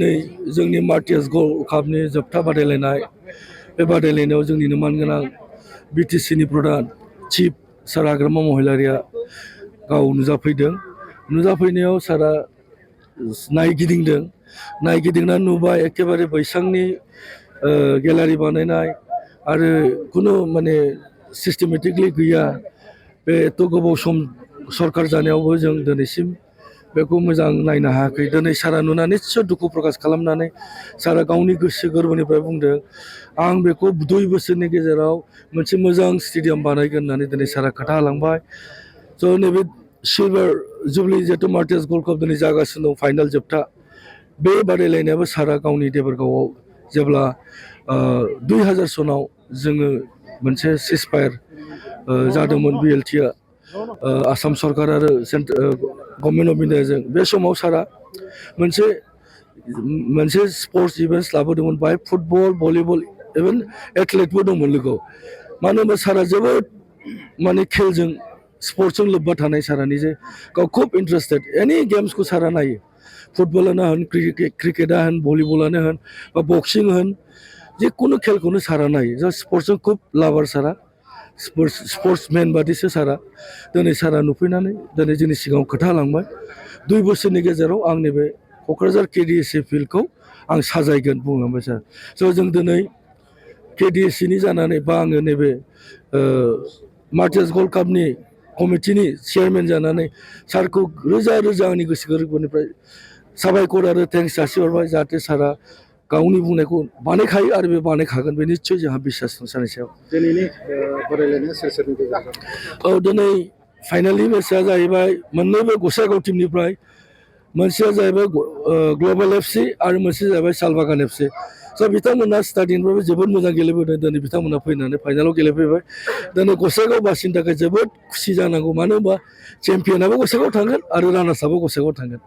दिनै जोंनि मार्टियास गल्ड कापनि जोबथा बादायलायनाय बे बादायलायनायाव जोंनिनो मानगोनां बिटिसिनि प्रधान चिफ सार हाग्रामा महिलारिया गाव नुजाफैदों। नुजाफैनायाव सारा नायगिदिंना नुबाय एखेबारे बैसांनि गेलारि बानायनाय आरो कुनु माने सिस्टेमेटिकलि गैया। बे एथ' गोबाव सम सरकार जानायावबो जों दिनैसिम बेखौ मोजां नायनो हायाखै। दिनै सारा नुनानै निस्सय दुखु प्रकाश खालामनानै सारा गावनि गोसो गोरबोनिफ्राय बुंदों आं बेखौ 2 बोसोरनि गेजेराव मोनसे मोजां स्टेडियाम बानायगोन होननानै दिनै सारा खोथा होलांबाय। स' नैबे सिलभार जुबलि जिहेतु मार्टियास गल्ड काप दिनै जागासिनो दं फाइनाल जोबथा बे बादायलायनायाबो सारा गावनि देबरगावआव जेब्ला 2000 सनाव जोङो मोनसे सिजफायार जादोंमोन बिएलटिआ आसाम सरकार आरो गभर्नमेन्ट अफ इन्डियाजों बे समाव सारा मोनसे स्पर्ट्स इभेन्ट्स लाबोदोंमोन। बाहाय फुटबल भलिबल इभेन एथलेटबो दंमोन लोगोआव। मानो होनबा सारा जोबोद माने खेलजों स्पर्ट्सजों लोब्बा थानाय सारानि जे गाव खुब इन्टारेस्टेड एनि गेम्सखौ सारा नायो। फुटबलानो होन क्रिकेटआ होन भलिबलानो होन बा बक्सिं होन जिखुनु खेलखौनो सारा नायो। जास्ट स्पर्ट्सजों खुब लाभार सारा स्पर्ट्समेन बादिसो सारा। दिनै सारा नुफैनानै दिनै जोंनि सिगाङाव खोथा होलांबाय 2 बोसोरनि गेजेराव आं नैबे क'क्राझार केडिएसए फिल्डखौ आं साजायगोन बुंलांबाय सार। स' जों दिनै केडिएसएनि जानानै बा आङो नैबे मार्टियास गल्ड कापनि कमिटिनि चेयारमेन जानानै सारखौ रोजा रोजा आंनि गोसो गोरबोनिफ्राय साबायखर आरो थेंक्स जासिहरबाय। जाहाथे सारा गावनि बुंनायखौ बानायखायो आरो बे बानायखागोन बे निस्सय जोंहा बिसास दं सारनि सायाव। दिनैनि बादायलायनाया सोरनि गेजेरजों? औ दिनै फाइनालनि मेचआ जाहैबाय मोननैबो गसाइगाव टीमनिफ्राय। मोनसेया जाहैबाय ग्लबेल एफसि आरो मोनसेया जाहैबाय सालबागान एफसि। स' बिथांमोना स्टार्टिंनिफ्रायबो जोबोद मोजां गेलेबोदों। दिनै बिथांमोना फैनानै फाइनालाव गेलेफैबाय। दिनै गसाइगाव बासिनि थाखाय जोबोद खुसि जानांगौ। मानो होनबा चेम्पियनाबो गसाइगाव थांगोन आरो रानार्सआबो गसाइगाव थांगोन।